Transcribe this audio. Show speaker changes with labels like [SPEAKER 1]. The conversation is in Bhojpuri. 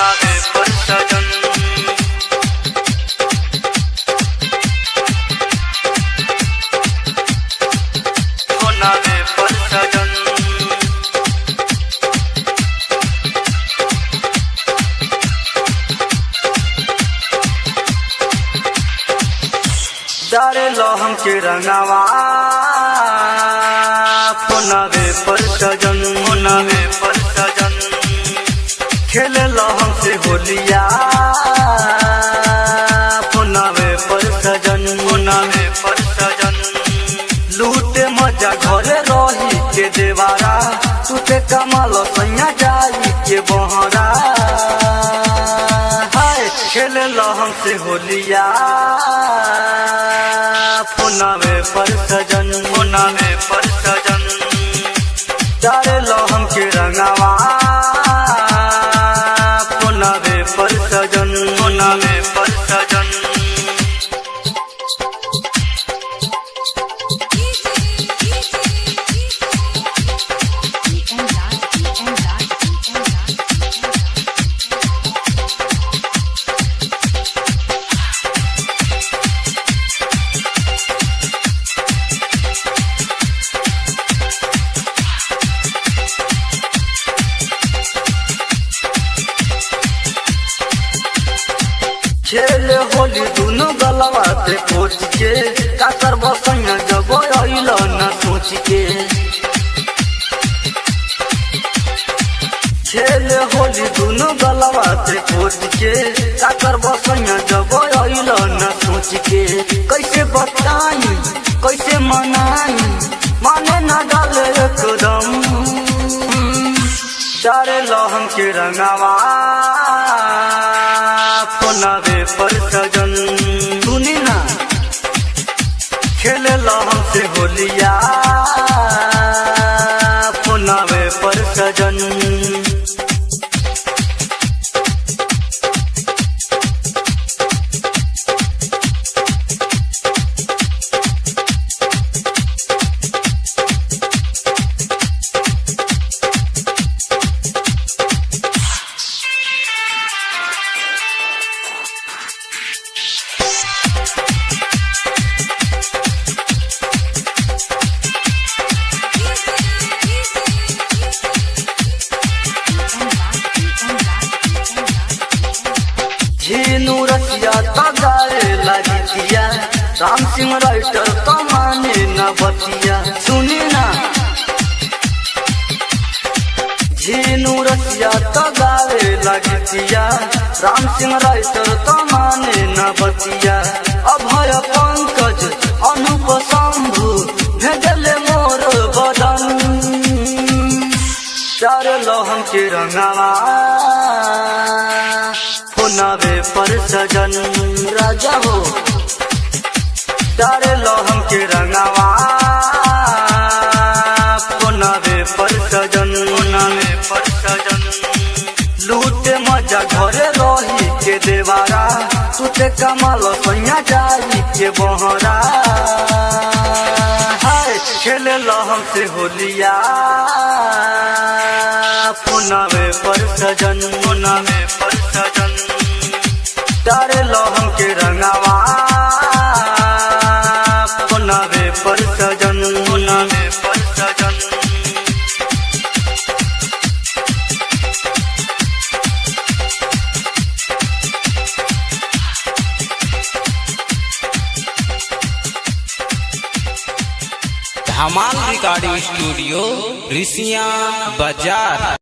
[SPEAKER 1] फोनावे पर सजन। फोनावे पर सजन। डारे लो हमके रंगावा फोनावे पर सजन, फोनावे पर सजन। खेले लो हमसे होलिया फोनावे पर सजन, फोनावे पर सजन। लूटे मजा घरे रही के देवारा, तुते कमाल सैया जाई के बहरा। हाय खेले लो हमसे होलिया फोनावे पर सजन, फोनावे पर सजन। डारे लो हमके रंगावा फोनावे पर सजन, फोनावे पर सजन।
[SPEAKER 2] EN Raj, EN Raj, EN Raj, EN Raj.
[SPEAKER 1] खेले होली दुनु गलवा ते पोच के, काकर बसैया जब अइल न सोच के। खेले होली दुनु गलवा ते पोच के, काकर बसैया जब अइल न सोच के। कैसे बताई कैसे मनाई, माने न डाले एकदम। डारे लो हमके रंगावा फोनावे पर सजन। सुनी ना, खेले लो हमसे होलिया फोनावे पर सजन।
[SPEAKER 2] EN Raj, EN Raj, EN Raj, EN Raj.
[SPEAKER 1] झीनू रसिया तो गाए लगिया, राम सिंह राइटर तो माने न बतिया। सुनी ना, झीनू रसिया तो गाए लगिया, राम सिंह राइटर तो माने न बतिया। अभय पंकज अनूप शंभु भेजले मोर बदन। चार लोहम के रंगावा फोनावे पर सजन। राजा हो, चार लोहम के रंगावा फोनावे पर सजन, फोनावे पर सजन। लूटे मजा घरे रही के देवारा, तुते कमाल सैया जाई के बहरा। हाय खेले लो हमसे होलिया फोनावे पर सजन, फोनावे पर सजन। डारे लो हमके रंगावा फोनावे पर सजन, फोनावे पर सजन।
[SPEAKER 3] धमाल रिकॉर्डिंग स्टूडियो, रिसिया बाजार।